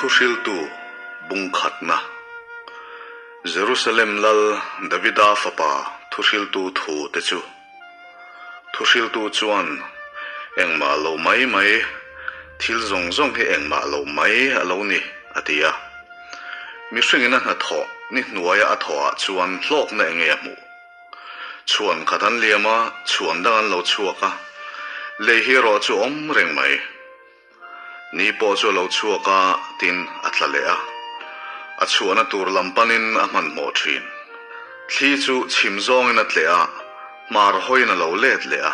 Thuhriltu bung khatna. Jerusalem lal Davida fapa thuhriltu thu te chu. Thuhriltu chuan, Engmah lo mai mai, thil zawng zawng hi engmah lo mai a lo ni, a ti a. Mihringin a hnathawh ni hnuaia a thawhah chuan hlawkna enge a hmuh? Chhuan khat an liam a, chhuan dang an lo chhuak a, lei hi erawh chu awm reng mai. Ni pawh chu a lo chhuak a, tin a tla leh a. A chhuahna tur lam panin a hmanhmawh thin. Thli chu chhim zawngin a tleh a, hmar hawiin a lo let leh a.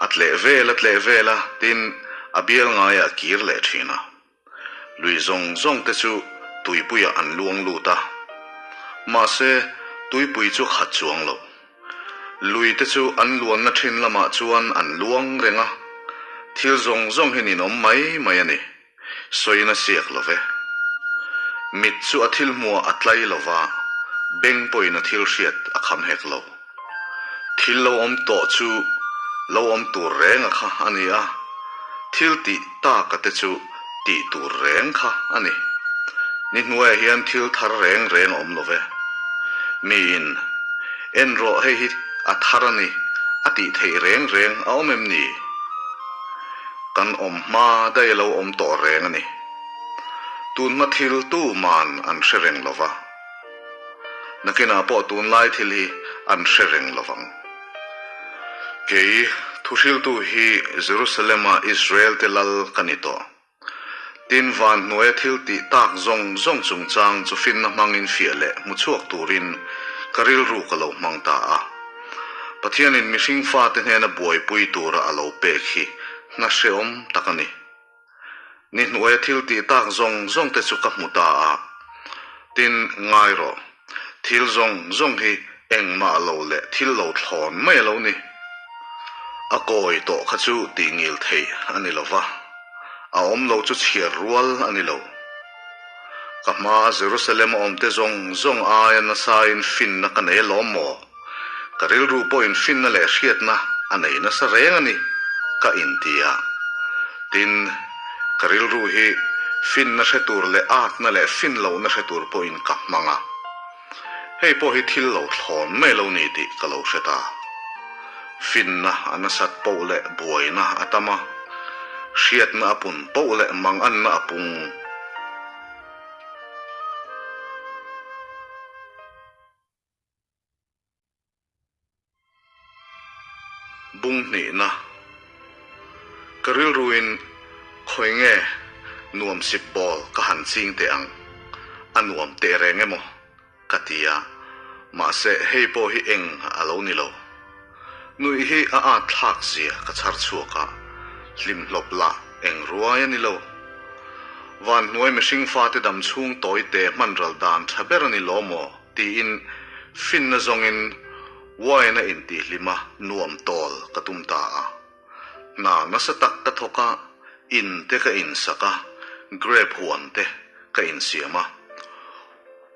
A tleh vel a tleh vel a, tin a bial ngaiah a kir leh thin a. Lui zawng zawng te chu tuipuiah an luang lut a, mahse tuipui chu khat chuang lo. Lui te chu an luanna thin lamah chuan an luang reng a, thil zawng zawng hi ninawm mai mai a ni, sawiin a siak lo ve. Mit chu a thil hmuah a tlai lo va, beng pawhin a thil hriat a kham hek lo. Thil lo awm tawh chu lo awm tur reng a kha a ni a, thil tih taka te chu tih tur reng kha a ni. Ni hnuaiah hian thil thar reng reng a awm lo ve. Miin, En rawh hei hi a thar a ni, a tih theih reng reng a awm em ni? Kan awm hma daih a lo awm tawh reng a ni. Tunhma thil tu man an hre reng lo va. Nakinah pawh tunlai thil hi an hre reng lo vang. Kei, thuhriltu hi Jerusalem-a Israel-te lal ka ni tawh. Tin, van hnuaia thil tih tak zawng zawng chungchang chu finna hmangin fiah leh hmu chhuak turin ka rilru ka lo hmang ta a. Pathianin mihring fate hnena buaipui tura a lo pek hi hna hrehawm tak a ni. Ni hnuaia thil tih tak zawng zawng te chu ka hmu ta a, tin, ngai rawh, thil zawng zawng hi engmah lo leh thil lo thlawn mai a lo ni. A kawi tawh kha chu tih ngil theih a ni lo va, a awm lo chu chhiar rual a ni lo. Ka hmaa Jerusalem a awmte zawng zawng aia nasain finna ka nei alawm maw? Ka rilru pawhin finna leh hriatna a nei nasa reng a ni, ka inti a. Tin, ka rilru hi finna hre tur leh atna leh fin lohna hre tur pawhin ka hmang a. Hei pawh hi thil lo thlawn mai lo ni tih ka lo hre ta. Finna a nasat poh leh buaina a tam a, hriatna a pun poh leh manganna a pung. Bung hnihna, Ka rilruin khawi nge nuam sip bawl ka han ching teh ang, a nuam teh reng emaw ka ti a, mahse hei pawh hi eng a lo ni lo. Nuih hi a at thlak zia ka chhar chhuak a, hlim hlawp lah eng ruai a ni lo. Van hnuai mihring fate dam chhung tawi te hman ral dan tha ber a ni lo maw tiin finna zawngin wine a intihhlim a nuam tawl ka tum ta a. Hna nasa tak ka thawk a, in te ka insak a, grape huan te ka insiam a,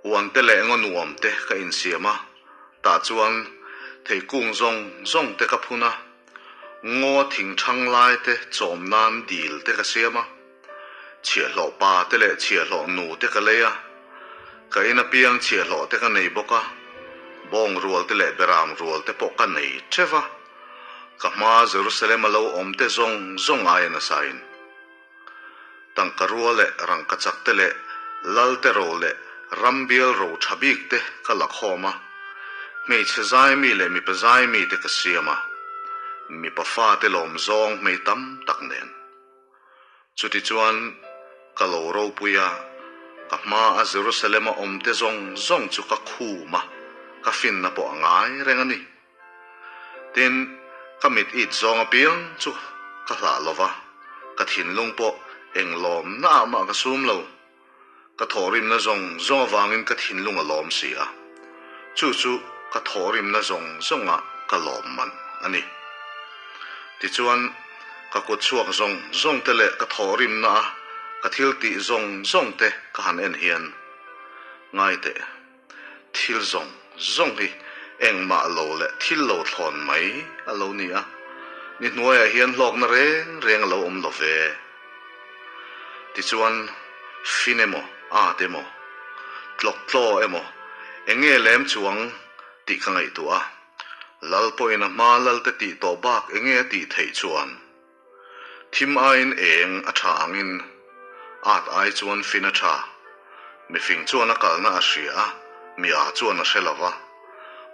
huan te leh ngaw nuam te ka insiam a, Tah chuan theikung zawng zawng te ka phun a, ngaw thing thang lai te chawm nan dil te ka siam a, chhiahhlawh pa te leh chhiahhlawh nu te ka lei a, ka in apiang chhiahhlawh te ka nei bawk a, bawng rual te leh beram rual te pawh ka nei teuh va, ka hmaa Jerusalem a lo awm te zawng zawng aia nasain. Tangka rua leh rangka chak te leh lal te ro leh ram bial ro tha bik te ka la khawm a, hmeichhe zai mi leh mipa zai mi te ka siam a, mipa fa te lawm zawng hmei tam tak nen. Chutichuan ka lo ropui a, ka hma a Jerusalem a awm te zawng zawng chu ka khum a, ka finna pawh a ngai reng a ni. Tin, ka mit it zawng apiang chu ka hlah lo va, ka thinlung pawh eng lawmna ah mah ka sum lo. Ka thawhrimna zawng zawng avangin ka thinlung a lawm si a, chu chu ka thawhrimna zawng zawngah ka lawm man a ni. Tichuan, ka kut chhuak zawng zawng te leh ka thawhrimna a ka thil tih zawng zawng te ka han en hian, ngai teh. Thil zawng zawng hi engmah lo leh thil lo thlawn mai a lo ni a, ni hnuaiah hian hlawkna reng reng a lo awm lo ve. Tichuan, Fin emaw, at emaw, tlawk tlaw emaw, eng nge lem chuang tih ka ngaihtuah a. Lal pawhin a hma Lalte tih tawh bak eng nge a tih theih chuan? Thim aiin eng a tha angin, at ai chuan fin a tha. Mifing chuan a kalna a hria a, mi a chuan a hre lo va.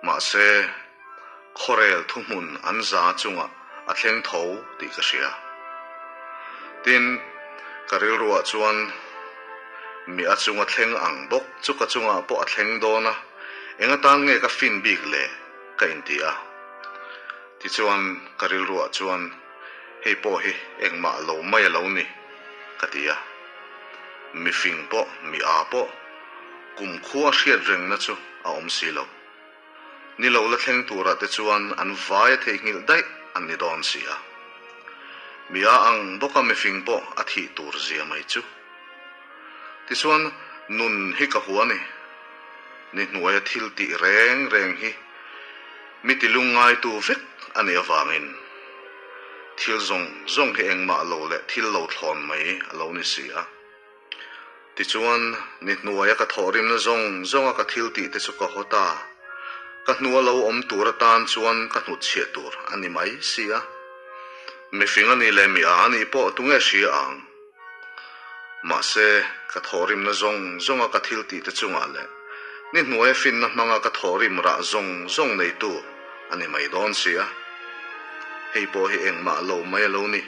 Mahse, khawrel thuhmun an za chungah a thleng tho tih ka hria. Tin, ka rilruah chuan mi a chunga thleng ang bawk chu ka chungah pawh a thleng dawn a, eng atan nge ka fin bik le ka inti a. Tichuan, ka rilruah chuan hei pawh hi engmah lo mai a lo ni ka ti a. Mifing pawh, mi a pawh kumkhua hriat rengna chu a awm si lo. Ni lo la thleng turah te chuan an vai a theihnghilh daih an ni dawn si a. Mi a ang bawka mifing pawh a thih tur zia mai chu. Tichuan, nun hi ka hua ni. Ni hnuaia thil tih reng reng hi mi ti lungngaitu vek a nih avangin thil zawng zawng hi engmah lo leh thil lo thlawn mai a lo ni si a. Tichuan, ni hnuaia ka thawhrimna zawng zawnga ka thil tih te chu ka haw ta. Ka hnua lo awm tur atan chuan ka hnutchhiah tur a ni mai si a. Mifing a nih leh mi a a nih pawh tunge hria ang? Mahse, ka thawhrimna zawng zawnga ka thil tih te chungah leh ni hnuaia finna hmanga ka thawhrim rah zawng zawng neitu a ni mai dawn si a. Hei pawh hi engmah lo mai a lo ni.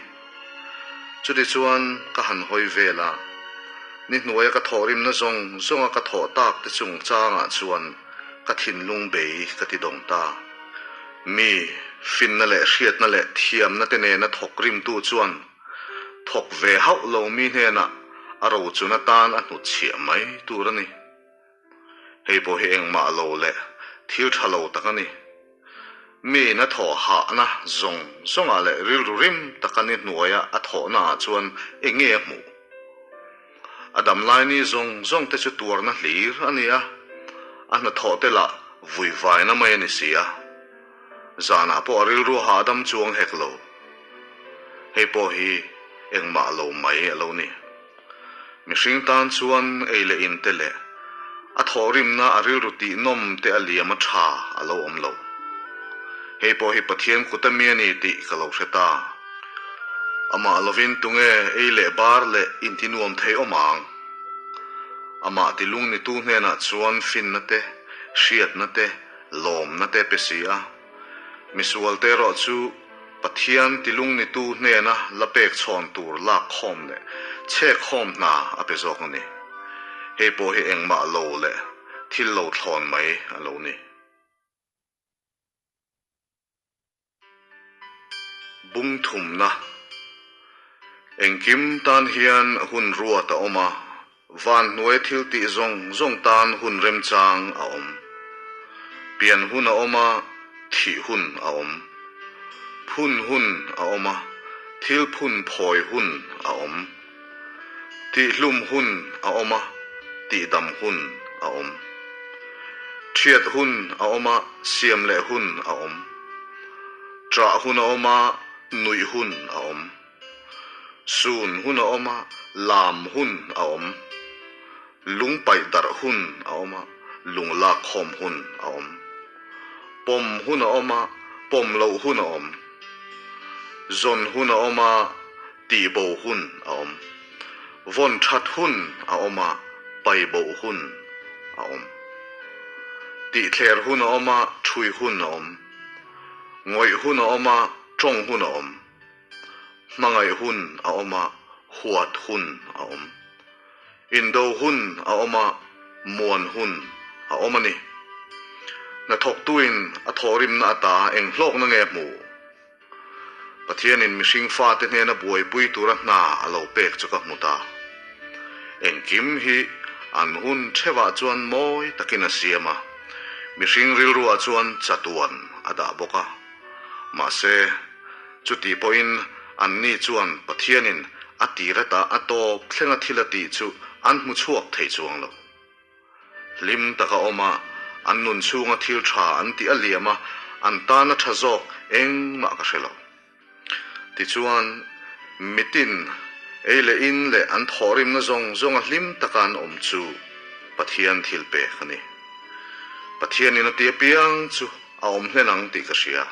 Chutichuan ka han hawi vel a, ni hnuaia ka thawhrimna zawng zawnga ka thawh tak te chungchangah chuan ka thinlung bei ka ti dawng ta. Mi finna leh hriatna leh thiamna te nena thawk rimtu chuan thawk ve hauh lo mi hnenah a rochun atan a hnutchhiah mai tur a ni. Hei pawh hi engmah lo leh thil tha lo tak a ni. Miin a thawh hahna zawng zawngah leh rilru rim taka ni hnuaia a thawhnaah chuan eng nge a hmuh? A damlai ni zawng zawng te chu tuarna hlir a ni a, a hnathawh te lah vuivaina mai a ni si a. Zanah pawh a rilru hahdam chuang hek lo. Hei pawh hi engmah lo mai a lo ni. Mihring tan chuan ei leh in te leh a thawhrimna a rilru tih nawm te a liam a tha a lo awm lo. Hei pawh hi Pathian kut a mi a ni tih ka lo hre ta. Amah lovin tunge ei leh bar leh intinuam thei awm ang? Amah tilung nitu hnenah chuan finna te, hriatna te, lawmna te pe si a. Misualte erawh chu Pathian tilungnitu hnena la pek chhawn tur lak khawm leh chhek khawm hna a pe zawk a ni. Hei pawh hi engmah lo leh thil lo thlawn mai a lo ni. Bung thumna Engkim tan hian hun ruat a awm a, van hnuai thil tih zawng zawng tan hun remchang a awm. Pian hun a awm a, thih hun a awm. Phun hun a awm a, thil phun phawi hun a awm. Tihhlum hun a awm a, tihdam hun a awm. Thiat hun a awm a, siam leh hun a awm. Ṭah hun a awm a, nuih hun a awm. Sun hun a awm a, lam hun a awm. Lung paih darh hun a awm a, lung lak khawm hun a awm. Pawm hun a awm a, pawm loh hun a awm. Zawn hun a awm a, tihbo hun a awm. Vawn that hun a awm a, paibo hun a awm. Tihthler hun a awm a, thui hun a awm. Ngawih hun a awm a, tawng hun a awm. Hmangaih hun a awm a, huat hun a awm. Indo hun a awm a, muan hun a awm a ni. Hnathawktuin a thawhrimna ata eng hlawkna nge hmu? Pathianin mihring fate hnena buaipui tura hna a lo pek chu ka hmu ta. Engkim hi an hun theuhah chuan mawi takin a siam a, mihring rilruah chuan chatuan a dah bawk a. Mahse, chuti pawhin anni chuan Pathianin a tir ata a tawp thlenga thil a tih chu an hmu chhuak thei chuang lo. Hlim taka awm a, an nun chhunga thil tha an tih a liam a, an tana tha zawk engmah ka hre lo. Tichuan, mitin Ei leh in leh an thawhrimna zawng zawnga hlim taka an awm chu Pathian thil pek a ni. Pathianin a ti apiang chu a awm hlen ang tih ka hria.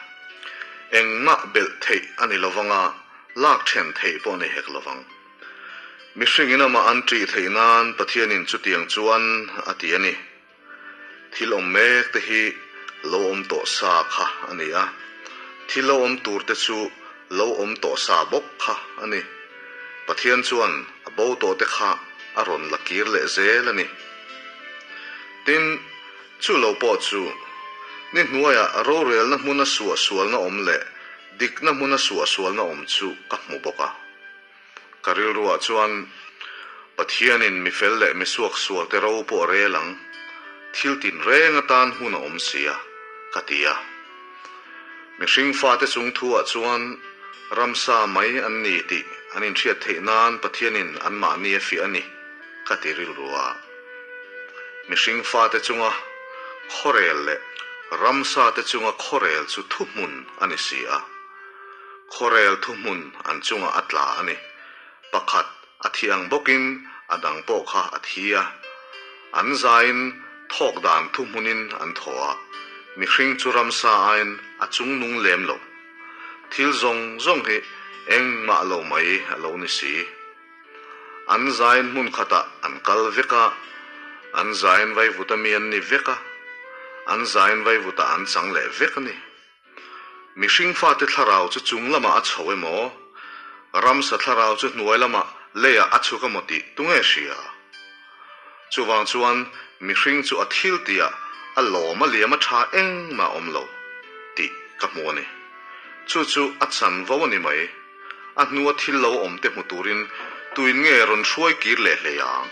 Engmah belh theih a ni lovang a, lak then theih pawh a ni hek lovang. Mihringin amah an ṭih theih nan Pathianin chutiang chuan a ti a ni. Thil awm mek te hi lo awm tawh sa kha a ni a, thil lo awm tur te chu lo awm tawh sa bawk kha a ni. Pathian chuan a bo tawh te kha a rawn la kir leh zel a ni. Tin, chu lo pawh chu ni hnuaiah rorelna hmuna suahsualna awm leh dikna hmuna suahsualna awm chu ka hmu bawk a. Ka rilruah chuan Pathianin mi fel leh mi suaksualte ro pawh a rel ang, thil tinreng atan hun a awm si a, ka ti a. Mihring fate chung thuah chuan ramsa mai an ni tih an inhriat theih nan Pathianin anmahni a fiah a ni, ka ti rilru a. Mihring fate chunga khawrel leh ramsate chunga khawrel chu thuhmun a ni si a. Khawrel thuhmun an chungah a tla a ni. Pakhat a thi ang bawkin a dang pawh kha a thi a. An zaiin thawk dan thuhmunin an thaw a, mihring chu ramsa aiin a chungnung lem lo. Thil zawng zawng hi engmah lo mai a lo ni si. An zaiin hmun khatah an kal vek a, an zaiin vaivuta mi an ni vek a, an zaiin vaivutah an chang leh vek a ni. Mihring fate thlarau chu chung lamah a chho emaw, ramsa thlarau chu hnuai lamah leiah a chhuk emaw tih tu nge hria? Chuvang chuan mihring chu a thil tihah a lawm a liam a tha engmah awm lo tih ka hmu a ni. Chu chu a chanvo a ni mai. A hnua thil lo awm te hmu turin tuin nge rawn hruai kir leh hlei ang?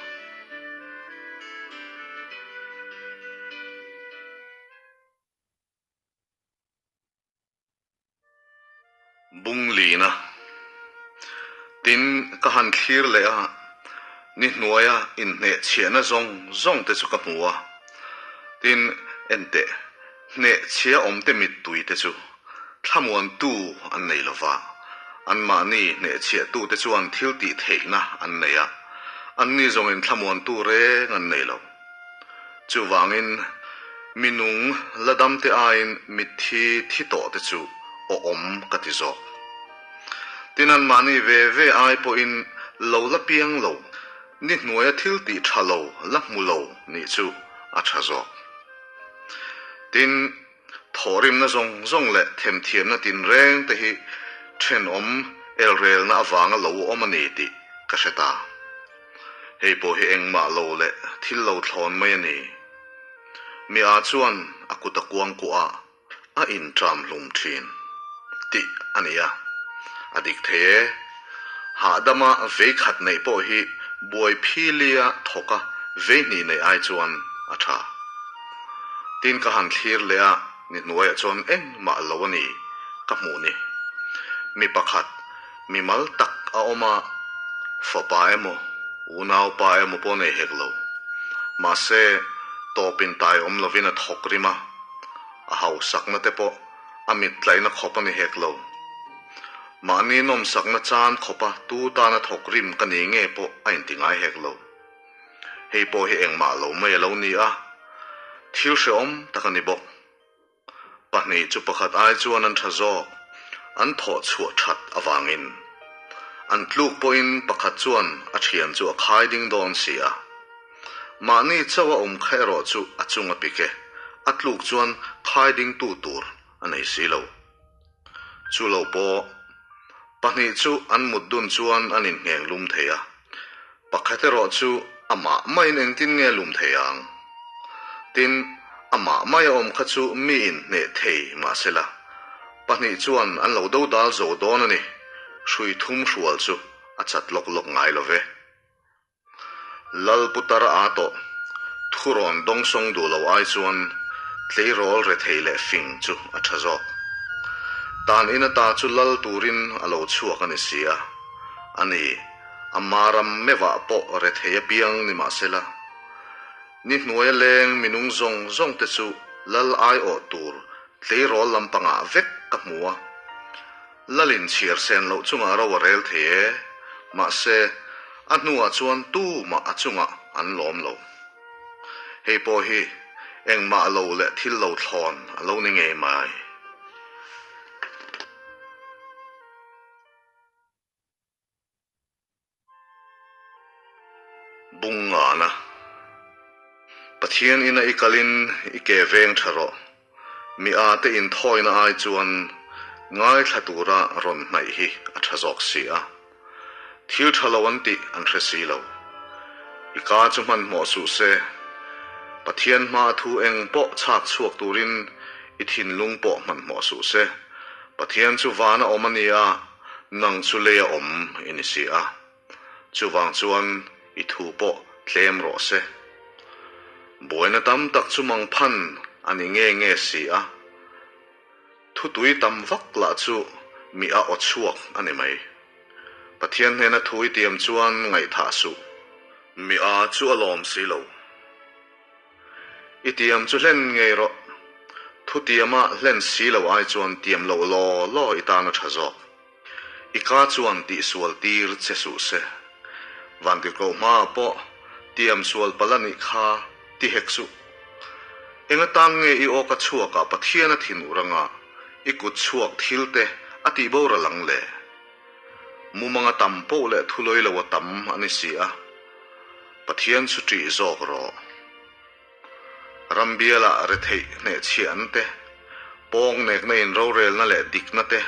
Bunglina Tin, ka han thlir leh a, ni hnuaia inhnehchhiahna zawng zawng te chu ka hmu a. Tin, enteh, hnehchhia awmte mittui te chu thlamuantu an nei lo va, anmahni hnehchhiahtute chuan thil tih theihna an nei a, anni zawngin thlamuantu reng an nei lo. Chuvangin, mi nung la damte aiin mitthi thi tawh te chu awhawm ka ti zawk. Tin, anmahni ve ve ai pawhin lo la piang lo, ni hnuaia thil tih tha lo la hmu lo nih chu a tha zawk. Tin, thawhrimna zawng zawng leh themthiamna tinreng te hi thenawm elrelna avanga lo awm a ni tih ka hre ta. Hei pawh hi engmah lo leh thil lo thlawn mai a ni. Mi a chuan a kut a kuang kuah a, a inṭam hlum ṭhin tih a ni a. A dik thei e. Hahdama vei khat neih pawh hi buai philia thawka vei hnih neih ai chuan a ṭha. Tin ka han thlir leh a, ni hnuaiah chuan engmah lo a ni ka hmuh ni. Mi pakhat Mimal tak a awm a, fapa emaw, unaupa emaw pawh nei hek lo. Mahse, tawpin tai awm lovin a thawk rim a, a hausakna te pawh a mit tlaihna khawp a ni hek lo. Mahni nawmsakna chan khawpa tu tana thawk rim ka ni nge pawh a inti ngai hek lo. Hei pawh hi engmah lo mai a lo ni a, thil hrehawm tak a ni bawk. 2 chu pakhat ai chuan an tha zawk, an thawh chhuah that avangin. An tluk pawhin pakhat chuan a thian chu a khai ding dawn si a. Mahni chauh a awm kha erawh chu a chung a pik e, a tluk chuan khai dingtu tur a nei si lo. Chu lo pawh, 2 chu an mut dun chuan an inhneng lum thei a, pakhat erawh chu amah maiin engtin nge lum thei ang? Tin, amah mai a awm kha chu mi inhneh thei mahsela, 2 chuan an lo dodal zo dawn a ni, hrui thum hrual chu a chat lawk lawk ngai lo ve. Lal putar a tawh, thurawn dawngsawng duh lo ai chuan tleirawl rethei leh fing chu a tha zawk. Tan in ata chu lal turin a lo chhuak a ni si a, a ni, ama ram meuhah pawh rethei apiang ni mahsela, ni hnuaia leng minung zawng zawng te chu lal aiawh tur tleirawl lampangah vek ka hmu a. Lalin chhiar sen loh chungah ro a rel thei e. Mahse, a hnuah chuan tumah a chungah an lawm lo. Hei pawh hi engmah lo leh thil lo thlawn a lo ni ngei mai. Bung ngana. Pathian ina i kalin i ke veng tha rawh. Mi a te inthawina ai chuan ngaithla tura rawn hnaih hi a tha zawk si a. Thil tha lo an tih an hre si lo. I ka chu hmanhmawh suh se. Pathian hma a thu eng pawh chhak chhuak turin i thinlung pawh hmanhmawh suh se. Pathian chu vana awm a ni a, nang chu leia awm i ni si a. Chuvang chuan i thu pawh tlem rawh se. Buaina tam tak chu mangphan a ni nge nge si a. Thutui tam vak lah chu mi a aw chhuak a ni mai. Pathian hnena thu i tiam chuan ngaihthah suh. Mi a chu a lawm si lo. I tiam chu hlen ngei rawh. Thutiama hlen si lo ai chuan tiam loh law law i tan a tha zawk. I ka chuan tihsual tir che suh se. Vantirhkoh hmaah pawh tiam sual palh a nih kha ti hek suh. Eng atan nge i awka chhuakah Pathian a thin ur anga i kut chhuak thil te a tih boral ang le? Mumanga tam poh leh thulawi lo a tam a ni si a. Pathian chu ṭih zawk rawh. Ram bialah retheih hnehchhiahna te, pawng nekna in rorelna leh dikna te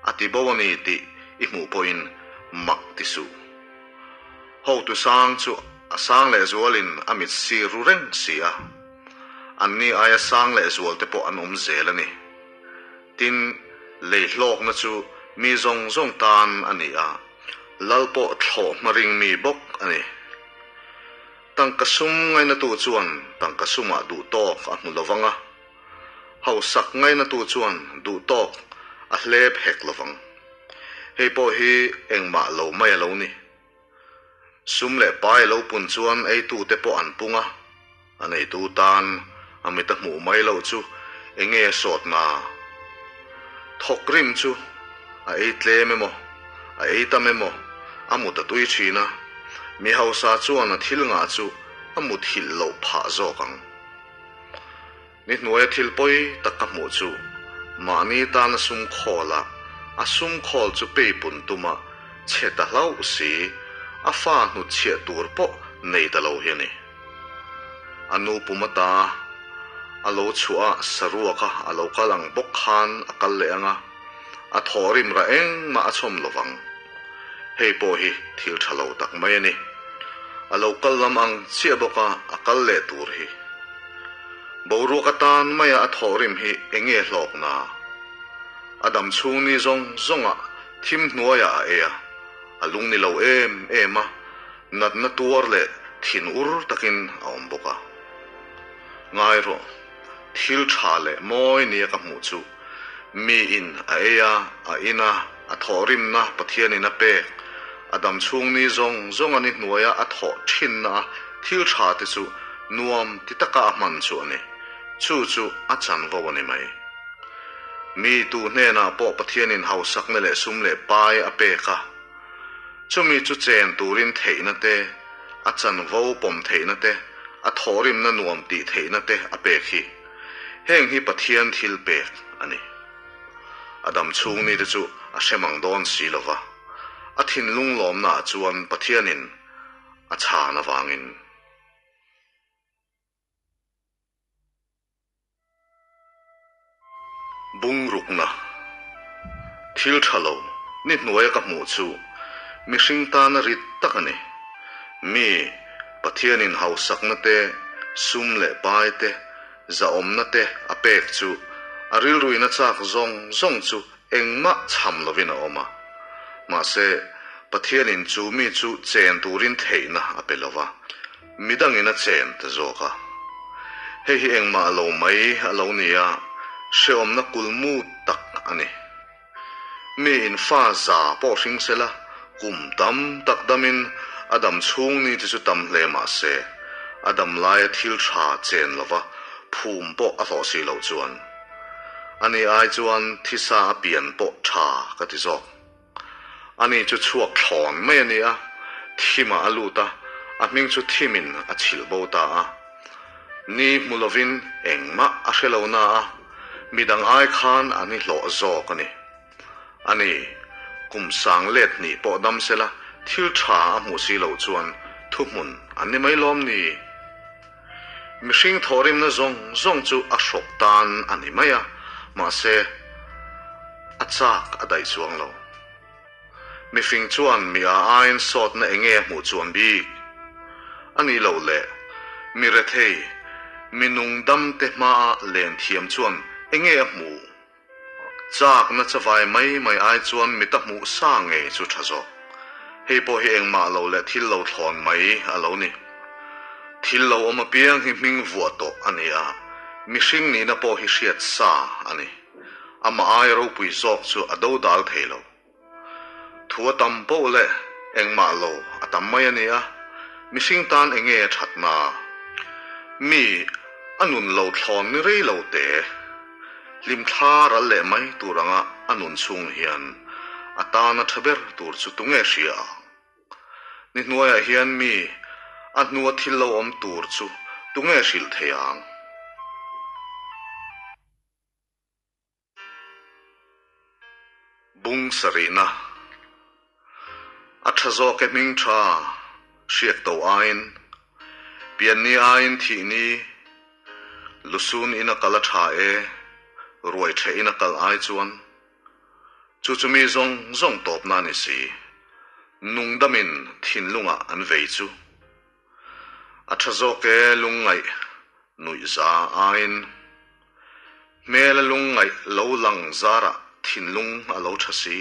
a ti bo a ni tih i hmuh pawhin mak ti suh. Hotu sang chu a sang lehzualin a mit sir ru reng si a, anni aia sang lehzual te pawh an awm zel a ni. Tin, lei hlawkna chu mi zawng zawng tan a ni a, lal pawh thlawh hma ring mi bawk a ni. Tangka sum ngainatu chuan tangka sumah duh tawk a hmu lovang a, hausak ngainatu chuan duh tawk a hlep hek lovang. Hei pawh hi engmah lo mai a lo ni. Sum leh pai a lo pun chuan eitute pawh an pung a, a neitu tan a mit a hmuh mai loh chu enge a sawtna? Thawk rim chu a ei tlem emaw, a ei tam emaw, a mut a tui thin a, mi hausa chuan a thil ngah chu a mut hilh loh phah zawk ang. Ni hnuaia thil pawi tak ka hmuh chu mahni tana sum khawl a, a sum khawl chu peipun tuma chhe ta hlauh si, a fa hnutchhiah tur pawh nei ta lo hi a ni. A nu pum ata a lo chhuah a, saruaka a lo kal ang bawk khan a kal leh ang a, a thawhrim rah engmah a chhawm lo vang. Hei pawh hi thil tha lo tak mai a ni. A lo kal lam ang chiah bawk a, a kal leh tur hi. Boruak atan maia a thawhrim hi eng nge hlawkna? A dam chhung ni zawng zawngah thim hnuaiah a ei a, a lung ni lo em em a, Natna tuar leh thin ur takin a awm bawk a. Ngai rawh, thil tha leh mawi nia ka hmuh chu miin a ei a, a in a, a thawhrimna Pathianin a pek, a dam chhung ni zawng zawng a ni hnuaia a thawh thinna a thil tha te chu nuam ti taka a hman chu a ni. Chu chu a chanvo a ni mai. Mi tu hnenah pawh Pathianin hausakna leh sum leh pai a pek a. Chumi chu chen turin theihna te, a chanvo pawm theihna te, a thawhrimna nuam tih theihna te a pek hi. Heng hi Pathian thil pek a ni. A dam chhung ni te chu a hre mang dawn si lo va, a thinlung lawmnaah chuan Pathianin a chhan avangin. Bungrukna, Thil tha lo ni hnuaia ka hmuh chu mihring tana rit tak a ni. Mi, Pathianin hausakna te, sum leh pai te, zahawmna te a pek chu a rilruina chak zawng zawng chu engmah chham lovin a awm a. Mahse, Pathianin chu mi chu chen turin theihna a pe lo va. Midangin a chen ta zawk a. Hei hi engmah lo mai a lo ni a, hrehawmna kulmu tak a ni. Mi in fa za pawh hring se la, kum tam tak damin a dam chhung ni te chu tam hle mah se, a dam laia thil tha chen lova phum pawh a hlawh si loh chuan. Ani ai chuan thisa a pian pawh tha ka ti zawk. Ani chu chhuak thlawn mai a ni a, thimah a lut a, a hming chu thimin a chhilh bo ta a. Ni hmu lovin engmah a hre lo na a, midang ai khan a ni hlawh zawk a ni. A ni, kum sang let hnih pawh dam sela thil tha a hmuh si loh chuan thuhmun an ni mai lawm ni? Mihring thawhrimna zawng zawng chu a hrawk tan a ni mai a, mahse a chak a daih chuang lo. Mifing chuan mi a aiin sawtna enge a hmuh chuan bik? A nih loh le, mi rethei, mi nung damte hmaa len thiam chuan enge a hmuh? Chakna chavai mai mai ai chuan mita hmuh sa ngei chu tha zawk. Hei pawh hi engmah lo leh thil lo thlawn mai a lo ni. Thil lo awm apiang hi hming vuah tawh a ni a, mihring nihna pawh hi hriat sa a ni. Amah ai ropui zawk chu a dodal thei lo. Thu a tam poh leh engmah lo a tam mai a ni a, mihring tan enge a thatna? Mi a nun lo thlawn ni rei lo te, hlimthla ral leh mai tur anga a nun chhung hian a tana tha ber tur chu tunge hria ang? Ni hnuaiah hian mi a hnua thil lo awm tur chu tunge hrilh thei ang? Bung sarihna A tha zawk e hming tha hriak to aiin, pianni aiin thihni, lusun in a kal a tha e, ruai theh in a kal ai chuan chu chu mi zawng zawng tawpna a ni si, nungdamin thinlungah an vei chu. A tha zawk e lungngaih nuih za aiin hmel a lungngaih lo lang zarah thinlung a lo tha si.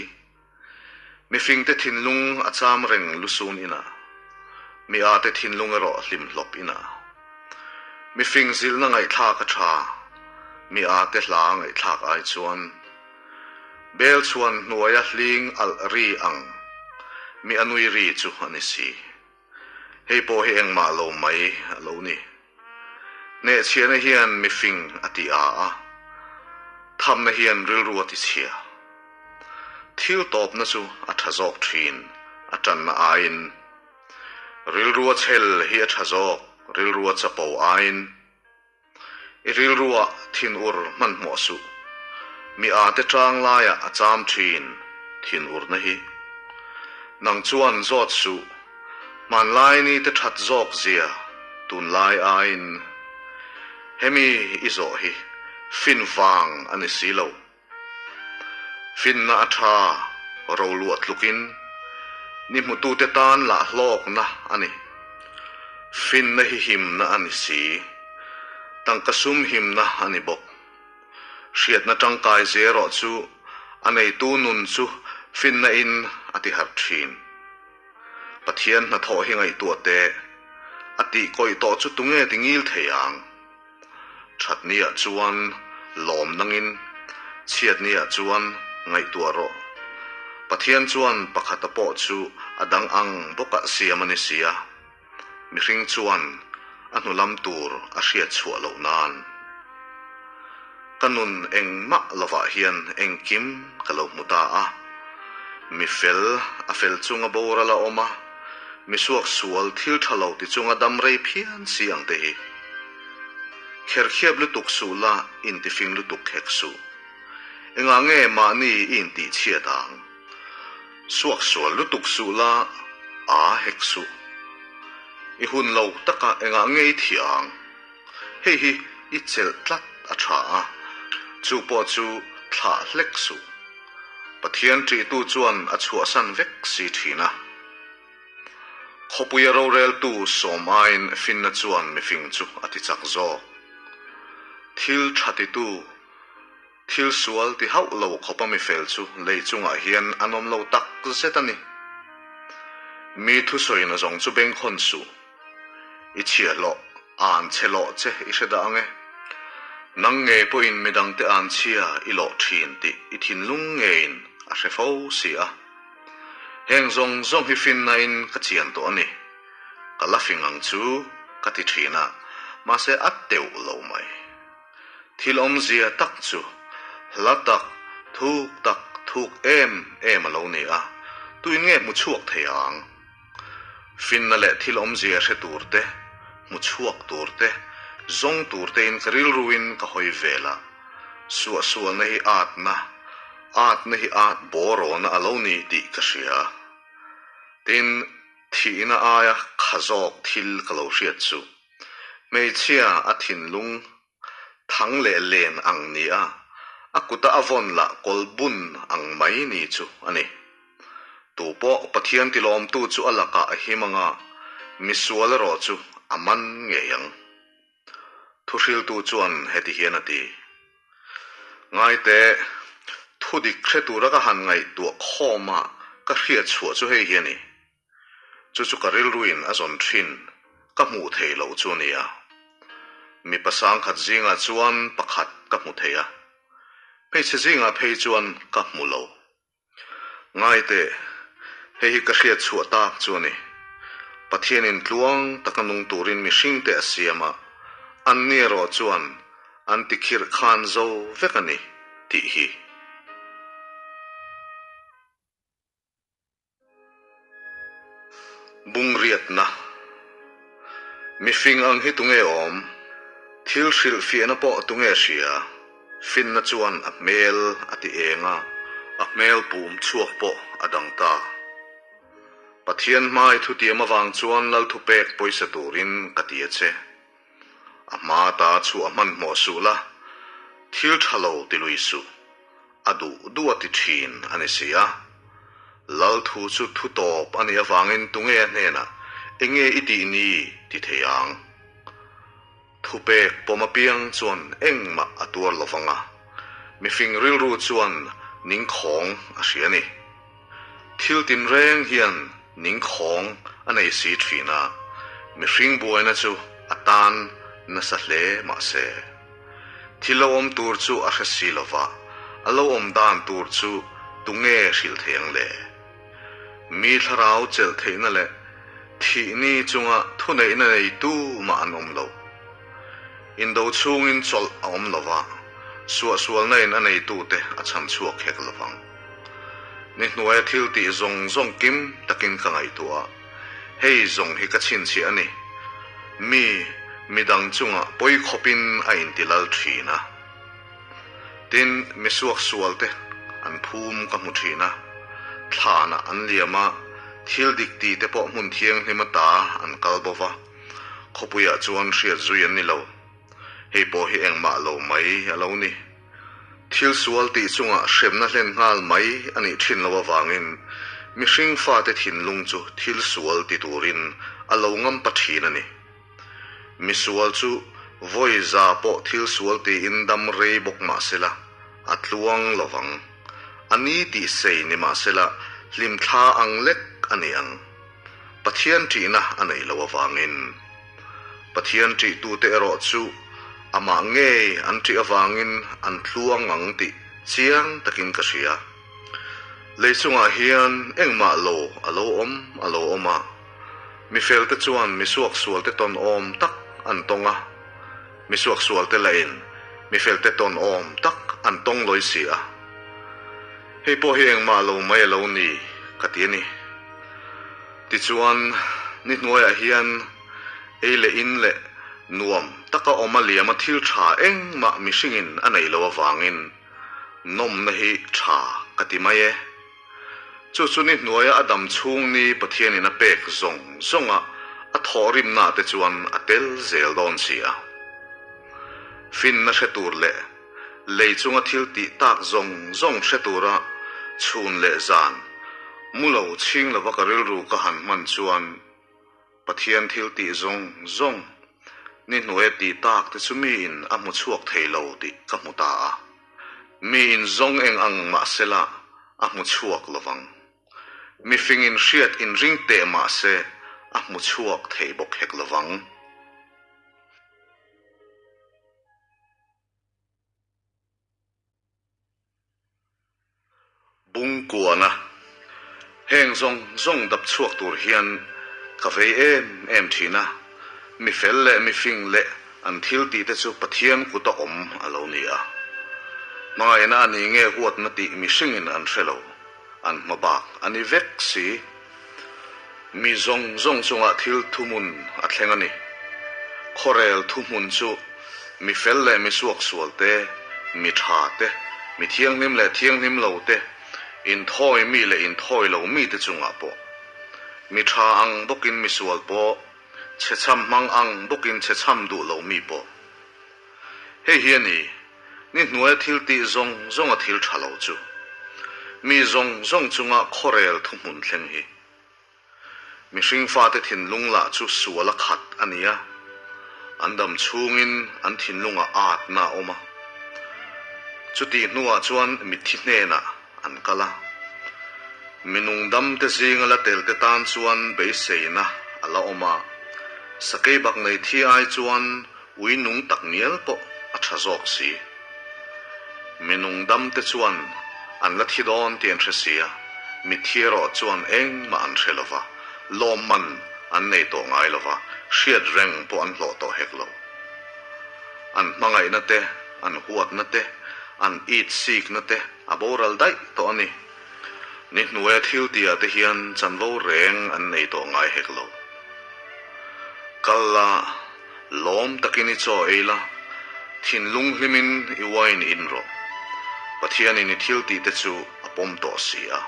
Mifingte thinlung a cham reng lusun inah, mi ate thinlung erawh hlimhlawp inah. Mifing zilhna ngaihthlak a tha, mi ate hla ngaihthlak ai chuan. Bel chhuan hnuaia hling alh ri ang mi a nui ri chu a ni si. Hei pawh hi engmah lo mai a lo ni. Hnehchhiahna hian mifing a ti a a, thamna hian rilru a ti chhia. Thil tawpna chu a tha zawk thin, a tanna aiin. Rilru a chhel hi a tha zawk, rilru a chapo aiin. I rilruah thinur hmanhmawh suh. Mi ate tang laiah a cham thin thinurna hi. Nang chuan zawt suh, hmanlai ni te that zawk zia tunlai aiin. Hemi i zawh hi fin vang a ni si lo. Finna a tha, roluah tlukin ni hmutute tan lah hlawkna a ni. Finna hi himna a ni si. Tangka sum himna a ni bawk. Hriatna tangkai zel erawh chu a neitu nun chu finna in a ti harh thin. Pathian hnathawh hi ngaihtuah teh, a tih kawih tawh chu tunge ti ngil thei ang? Thatniah chuan lawm nangin, chhiatniah chuan ngaihtuah rawh. Pathian chuan pakhata pawh chu a dang ang bawkah siam a ni si a, mihring chuan a hnu lam tur a hriat chhuah loh nan. Ka nun engmah lovah hian engkim ka lo hmu ta a, mi fel a fel chunga boral a awm a, mi suaksual thil tha lo ti chunga dam rei phian si ang te hi. Kherkhiap lutuk suh la intifing lutuk hek suh. Engah nge mahni i intihchhiat ang? Suaksual lutuk suh la aa hek suh. I hun lo takah engah nge i thiah ang? Hei hi i chelh tlat a tha a, chu pawh chu thlah hlek suh. Pathian ṭihtu chuan a chhuahsan vek si ṭhin a. Khawpuia roreltu sawm aiin finna chuan mifing chu a ti chak zawk. Thil tha titu, thil sual ti hauh lo khawpa mifel chu lei chungah hian an awm lo tak zet a ni. Mi thusawina zawng chu bengkhawn suh. I chhiahhlawh an chhe lawh che i hre dah ang e. Nang ngei pawhin midangte an chhia i lawh thin tih i thinlung ngeiin a hre fo si a. Heng zawng zawng hi finnain ka chian tawh a ni. Ka la fing ang chu ka ti thin a, mahse a teuh lo mai. Thil awmzia tak chu hla tak, thuk tak, thuk em em a lo ni a. Tuin nge hmu chhuak thei ang? Finna leh thil awmzia hre tur te, hmu chhuak tur te, zawng tur tein ka rilruin ka hawi vel a. Suahsualna hi atna, atna hi at bawrawna a lo ni tih ka hria. Tin, thihna aia kha zawk thil ka lo hriat chu. Hmeichhia a thinlung Thang leh len ang ni a, a kuta a vawn lah kawl bun ang mai ni chu a ni. Tu pawh Pathian tilawmtu chu a lakah a him ang a, misual erawh chu a man ngei ang. Thuhriltu chuan heti hian a ti, Ngaite, thu dik hre tura ka han ngaihtuah khawm a, ka hriat chhuah chu hei hi a ni. Chu chu ka rilruin a zawn thin, ka hmuh theih loh chu a ni a. Mipa sangkhat zingah chuan pakhat ka hmu thei a, hmeichhe zingah phei chuan ka hmu lo. Ngai teh, hei hi ka hriat chhuah tak chu a ni. Pathianin tluang taka nung turin mihringte a siam a, anni erawh chuan an tikhirh khan zo vek a ni tih hi. Bungriatna. Mifing ang hi tunge awm? Thil hrilhfiahna pawh tunge hria? Finna chuan a hmel a ti eng a, a hmel pum chhuak pawh a dang ta. Pathian hmai thutiam avang chuan Lal thupek pawisa turin ka ti a che. A hma ta chhuah hmanhmawh suh la, thil tha lo ti lui suh. A duh duh a ti thin a ni si a. Lal thu chu thu tawp a nih avangin tunge a hnenah enge i tih ni ti thei ang. Thupek pawm apiang chuan engmah a tuar lo vang a, mifing rilru chuan ningkhawng a hria a ni. Thil tinreng hian ningkhawng a nei si thin a, mihring buaina chu a tan nasa hle mah se. Thil lo awm tur chu a hre si lo va, a lo awm dan tur chu tunge hrilh thei ang le? Mi thlarau chelh theihna leh thih ni chunga thuneihna nei tu mah an awm lo. Indo chhungin chawlh a awm lo va, suahsualna in a neitute a chhan chhuak hek lo vang. Ni hnuaia thil tih zawng zawng kim takin ka ngaihtuah a, hei zawng hi ka chhinchhiah a ni. Mi, midang chungah pawi khawpin a inti lal thin a. Tin, mi suaksualte an phum ka hmu thin a, thlanah an liam a, thil dik ti te pawh hmun thianghlim ata an kal bo va, khawpuiah chuan hriat zui an ni lo. Hei pawh hi engmah lo mai a lo ni. Thil sual tih chungah hremna hlen nghal mai a nih thin loh avangin mihring fate thinlung chu thil sual ti turin a lo ngam pa thin a ni. Misual chu vawi za pawh thil sual tiin dam rei bawk mah sela a tluang lo vang. A ni tih sei ni mah sela hlimthla ang lek a ni ang. Pathian ṭihna a neih loh avangin. Pathian ṭihtute erawh chu amah ngei an ṭih avangin an tluang ang tih chiang takin ka hria. Lei chungah hian engmah lo a lo awm a lo awm a, mi felte chuan mi suaksualte tawn awm tak an tawng a, mi suaksualte lahin mi felte tawn awm tak an tawng lawi si a. Hei pawh hi engmah lo mai a lo ni ka ti a ni. Tichuan, ni hnuaiah hian ei leh in leh nuam taka awm a liam a thil tha engmah mihringin a neih loh avangin nawmna hi tha ka ti mai e. Chu chu ni hnuaia a dam chhung ni Pathianin a pek zawng zawnga a thawhrimna te chuan a tel zel dawn si a. Finna hre tur leh Lei chunga thil tih tak zawng zawng hre tura chhun leh zan mu lo chhing lova ka rilru ka han hman chuan Pathian thil tih zawng zawng ni hnuaia tih tak te chu miin a hmu chhuak thei lo tih ka hmu ta a. Miin zawng eng ang mahsela a hmu chhuak lovang. Mifingin hriat inring teh mahse a hmu chhuak thei bawk hek lovang. Bungkuana, Heng zawng zawng dap chhuak tur hian ka vei em em thin a, mi fel leh mi fing leh an thil tih te chu Pathian kuta awm a lo ni a. Hmangaihna a ni nge huatna tih mihringin an hre lo. an hmabak a ni vek si. Mi zawng zawng chungah thil thuhmun a thleng a ni. Khawrel thuhmun chu mi fel leh mi suaksual te, mi tha te, mi thianghlim leh thianghlim lo te, inthawi mi leh inthawi lo mite chungah pawh. Mi tha ang bawkin mi sual pawh, chhechham hmang ang bawkin chhechham duh lo mi pawh. Hei hi a ni, ni hnuaia thil tih zawng zawnga thil tha lo chu. Mi zawng zawng chunga khawrel thuhmun thleng hi. Mihring fate thinlung lah chu sual a khat a ni a, an dam chhungin an thinlungah atna a awm a. Chutih hnuah chuan mitthi hnenah an kal a. Mi nungdamte zinga la telte tan chuan beiseina a la awm a, sakei bak nei thi ai chuan Ui nung tak ngial pawh a tha zawk si. Mi nungdamte chuan an la thi dawn tih an hre si a, mitthi erawh chuan engmah an hre lo va, lawmman an nei tawh ngai lo va, hriat reng pawh an hlawh tawh hek lo. An hmangaihna te, an huatna te, an it sikna te a boral daih tawh a ni. Ni hnuaia thil tihah te hian chanvo reng an nei tawh ngai hek lo. Kal la, lawm takin i chaw ei la, thinlung hlimin i wine in rawh. Pathianin i thil tih te chu a pawm tawh si a.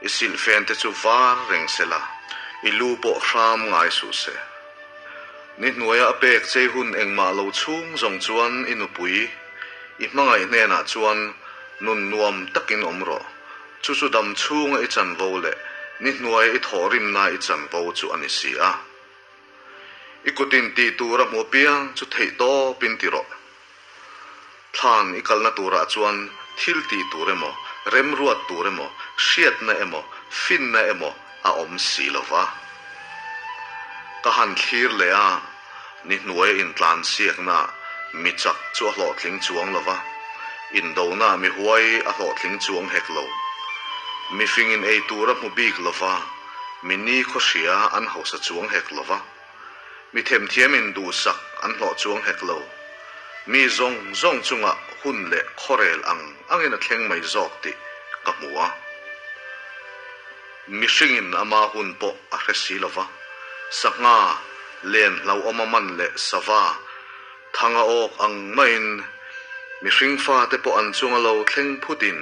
I silhfen te chu var reng se la, i lu pawh hram ngai suh se. Ni hnuaia a pek chei hun engmah lo chhung zawng chuan i nupui, I hmangaih hnenah chuan nun nuam takin awm rawh. Chu chu dam chhunga i chanvo leh ni hnuaia i thawhrimna i chanvo chu a ni si a. I kutin tih tur a hmu apiang chu theih tawpin ti rawh. Thlan i kalna turah chuan thil tih tur emaw, remruat tur emaw, hriatna emaw, finna emaw a awm si lo va. Ka han thlir leh a. Ni hnuaia intlansiakna mi chak chu a hlawhtling chuang lo va, indona mi huai a hlawhtling chuang hek lo. Mifingin ei tur a hmu bik lo va, mi nikhaw hria an hausa chuang hek lo va, mi themthiamin duhsak an hlawh chuang hek lo. Mi zawng zawng chungah hun leh khawrel ang angin a thleng mai zawk tih ka hmu a. Mihringin ama hun pawh a hre si lo va, sangha, len hlauhawma man leh sava, thanga awk ang maiin mihring fate pawh an chunga lo thleng phutin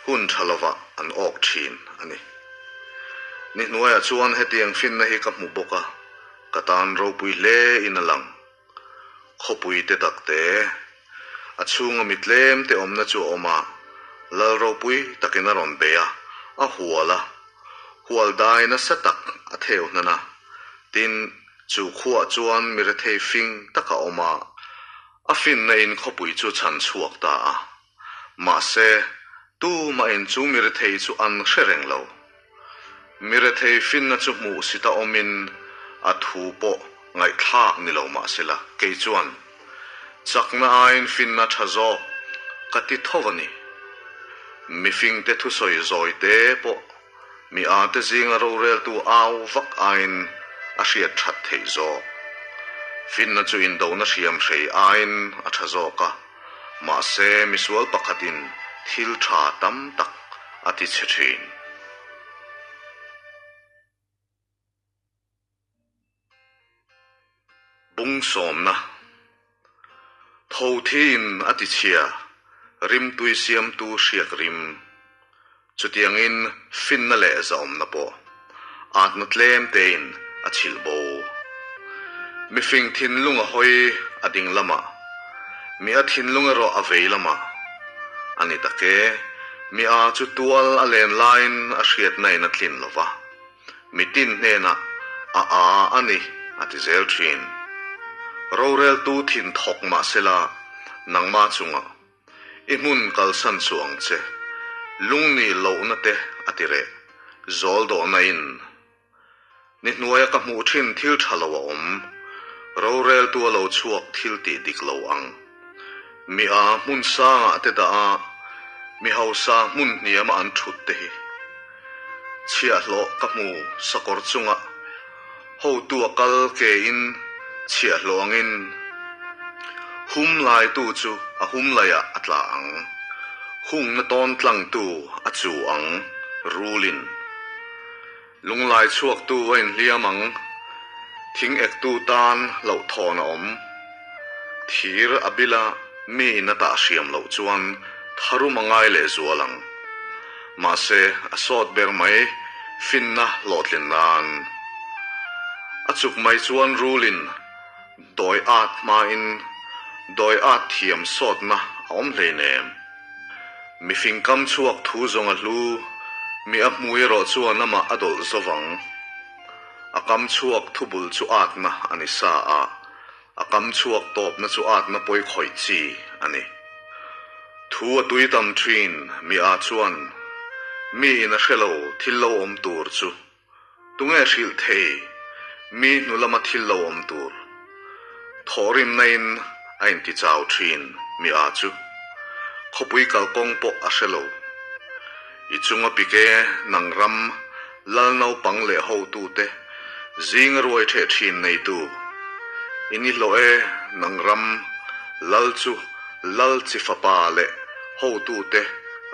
hun tha lovah an awk thin a ni. Ni hnuaiah chuan hetiang finna hi ka hmu bawk a, ka tan ropui hle in a lang. Khawpui te tak te, a chhunga mi tlem te awmna chu a awm a, lal ropui takin a rawn bei a, a hual a, hual dai nasa tak a theu hnan a, tin, chu khuaah chuan mi rethei fing tak a awm a, a finna in khawpui chu chhan chhuak ta a. Mahse, tumahin chu mi rethei chu an hre reng lo. Mi rethei finna chu hmuh sita awmin a thu pawh ngaihthlak ni lo mah sela, kei chuan chakna aiin finna tha zawk ka ti tho a ni. Mifingte thusawi zawi te pawh Mi ate zinga roreltu au vak aiin a hriat that theih zawk. Finna chu indona hriam hrei aiin a tha zawk a, mahse misual pakhatin thil tha tam tak a ti chhe thin. Bung sawmna Tho thiin a ti chhia, rimtui siamtu hriak rim. Chutiangin finna leh zahawmna pawh atna tlem tein a chhilh bo. Mifing thinlung a hawi a ding lamah, mi a thinlung erawh a vei lamah a ni tak e. Mi a chu tual a len laiin a hriatna in a tlin lo va. Mi tin hnenah a a a ni, a ti zel thin. Roreltu thin thawk mah sela, nangmah chungah i hmun kalsan suh ang che, lungnih lohna te a ti reh, zawl dawhna in. Ni hnuaia ka hmuh thin thil tha lo a awm, roreltu a lo chhuak thil tih dik lo ang. Mi a hmun sangah te dah a, mi hausa hmun hniama an thut te hi. Chhiahhlawh ka hmu sakawr chungah hotu a kal ke in chhiahhlawh angin hum laitu chu a hum laiah a tla ang, hungna tawn tlangtu a chu ang. Rulin. Lunglai chhuaktu a inhliam ang, thing ektu tan hlauhthawn a awm. Thir a bil a, mi in a tah hriam loh chuan tharum a ngai lehzual ang. Mahse, a sawt ber mai finna hlawhtlin nan. A chuk mai chuan rulin dawi at hmain dawi at thiam sawtna a awm hleinem. Mifing kam chhuak thu zawng a hlu, mi a hmui erawh chuan amah a dawlh zo vang. A kam chhuak thubul chu atna a ni sa a, a kam chhuak tawpna chu atna pawi khawih chi a ni. Thu a tui tam thin, mi a chuan mi in a hre lo thil lo awm tur chu Tunge hrilh thei mi hnu lama thil lo awm tur? Thawhrimna in a inti chau thin mi a chu. Khawpui kalkawng pawh a hre lo. I chunga pike nang ram lal naupang leh hotute zinga ruai theh thin neitu. I ni hlawh e nang ram lal chu lal chi fapa leh hotute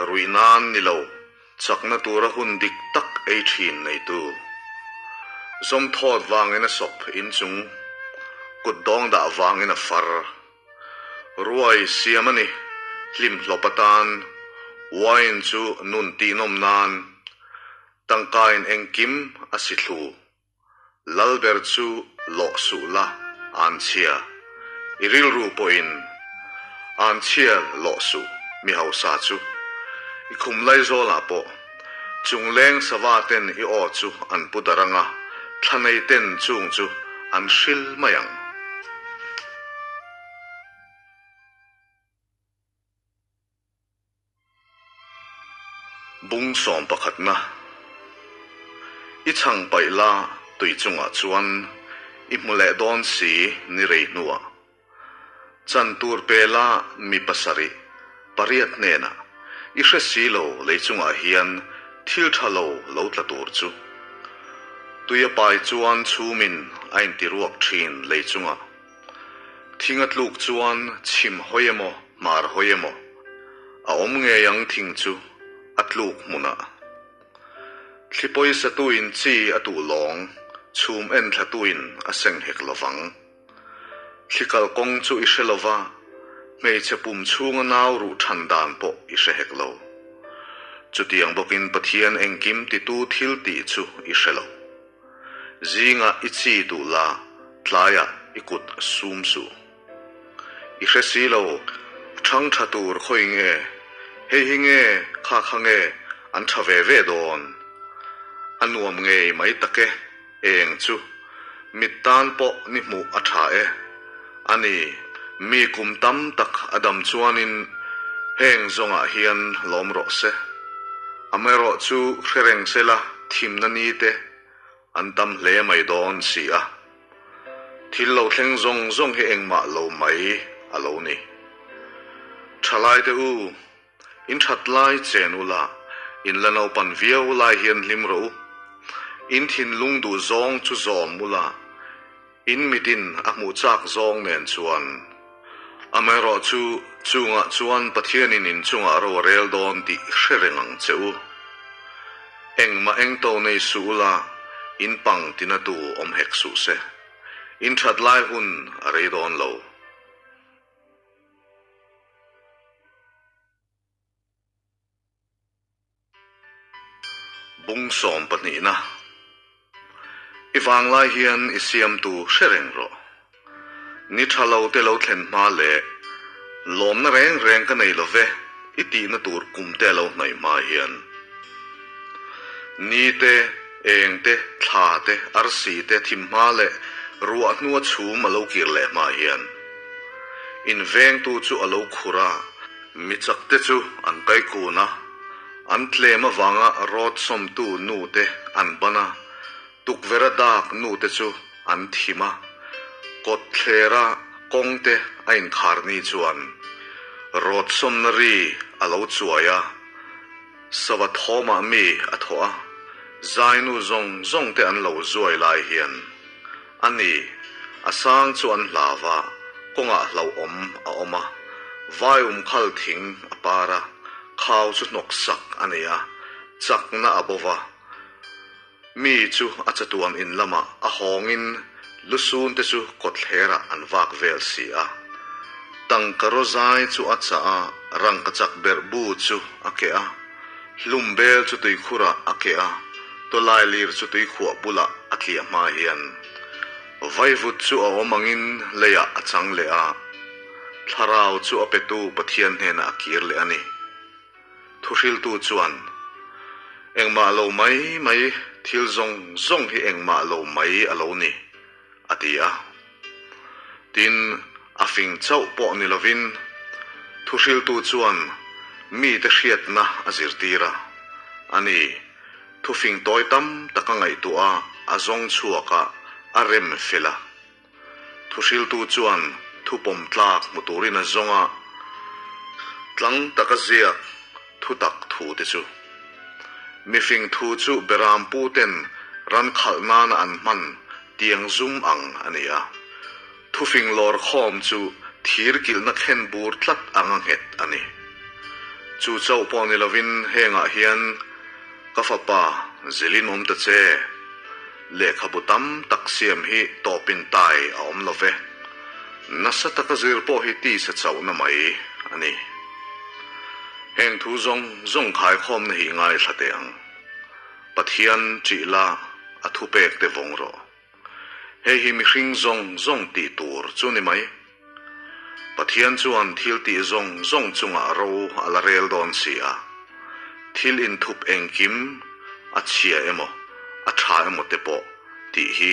ruih nan ni lo. Chakna tura hun dik tak ei thin neitu. Zawmthawt vangin a sawp inchung, kut dawng dah vangin a far. Ruai siam a ni, hlim hlawp atan, wine chu nun tihnawm nan, tangkain engkim a si thlu. Lalber chu lawh suh la, anchhia. I rilru pawhin anchhia lawh suh, mi hausa chu. I khum Laizawlah pawh chungleng sava ten i aw chu an pu dar anga, thlanei ten chung chu an hril mai ang. Bung sawm pakhatna I chhang paih la tui chungah chuan i hmu leh dawn si ni rei hnuah. Chan tur pe la mi pasarih pariat hnenah i hre si lo lei chungah hian thil tha lo lo tla tur chu. Tui a pai chuan chhumin a intiruak thin lei chungah. Thing a tluk chuan chhim hawi emaw hmar hawi emaw a awm ngei ang thing chu a tluk hmunah. Thli pawisa tuin chi a tuh lawng chhum en thla tuin a seng hek lovang. Thli kal kawng chu i hre lova, hmeichhe pum chhunga nau ruh than dan pawh i hre hek lo. Chutiang bawkin Pathian engkim titu thil tih chu i hre lo. Zingah i chi duh la, tlaiah i kut sum suh. I hre si lo, a thang tha tur khawi nge, hei hi nge, kha kha nge, an tha ve ve dawn. A nuam ngei mai tak e, eng chu. Mit tan pawh ni hmuh a tha e. A ni, mi kum tam tak a dam chuanin heng zawngah hian lawm rawh se. Amaherawhchu hre reng se la thimna ni te an tam hle mai dawn si a. Thil lo thleng zawng zawng hi engmah lo mai a lo ni. Thalaite u, in that lai chen ula, in la naupan viau lai hian hlim rawh u. In thinlung duh zawng chu zawm ula, In mitin a hmuh chak zawng nen chuan amaherawh chu chungah chuan Pathianin in chungah ro a rel dawn tih hre reng ang che u. Engmah engto nei suh ula, in pang tinatu awm hek suh se. In that lai hun a rei dawn lo. Bung sawm pahnihna I vanglai hian i siamtu hre reng rawh. Ni tha lo te lo thlen hma leh lawmna reng reng ka nei lo ve i tihna tur kum te a lo hnaih hma hian. Ni te, eng te, thla te, arsi te thim hma leh ruah hnua chhum a lo kir leh hma hian. Invengtu chu a lo khur a. Mi chakte chu an kai kun a, an tlem avanga rawt sawmtu nute an ban a, tukverha dak nute chu an thim a, kawt thlera kawngte a inkhar ni chuan rawt sawmna ri a lo chuai a, sava thawmah mi a thawh a, zainu zawng zawngte an lo zuai lai hian. A ni, a sang chu an hlau va, kawngah hlauhawm a awm a, vai um khal thing a par a, khau chu hnawk sak a nei a. Chakna a bo va. Mi chu a chatuan in lamah a hawngin lusun te chu kawtthlerah an vak vel si a. Tangka rawzai chu a chah a, rangkachak berh bu chu a keh a, hlum bel chu tuikhurah a keh a, tawlailir chu tuikhuah bulah a tliah hma hian vaivut chu a awm angin leiah a chang leh a, thlarau chu a petu Pathian hnenah a kir leh a ni. Thuhriltu chuan, Engmah lo mai mai, thil zawng zawng hi engmah lo mai a lo ni, a ti a. Tin, a fing chauh pawh ni lovin, thuhriltu chuan mite hriatna a zirtir a, a ni, thufing tawi tam tak a ngaihtuah a, a zawng chhuak a, a rem fel a. Thuhriltu chuan thupawm tlak hmu turin a zawng a, tlang taka ziak thutak thu te chu. Mifing thu chu Berampu ten ran khalh nana an hman tiang zum ang a ni a. Thufing lawr khawm chu thir kilhna thlen bur tlat anga nghet a ni. Chu chauh pawh ni lovin hengah hian Ka fapa, zilin awm ta che. Lehkhabu tam tak siam hi tawpin tai a awm lo ve. Nasa taka zir pawh hi tisa chauhna mai a ni. Heng thu zawng zawng khaikhawmna hi ngaithla teh ang. Pathian ṭih la a thupek te vawng rawh. Hei hi mihring zawng zawng tih tur chu ni mai. Pathian chuan thil tih zawng zawng chungah ro a la rel dawn si a. Thil inthup engkim a chhia emaw, a tha emaw te pawh tih hi.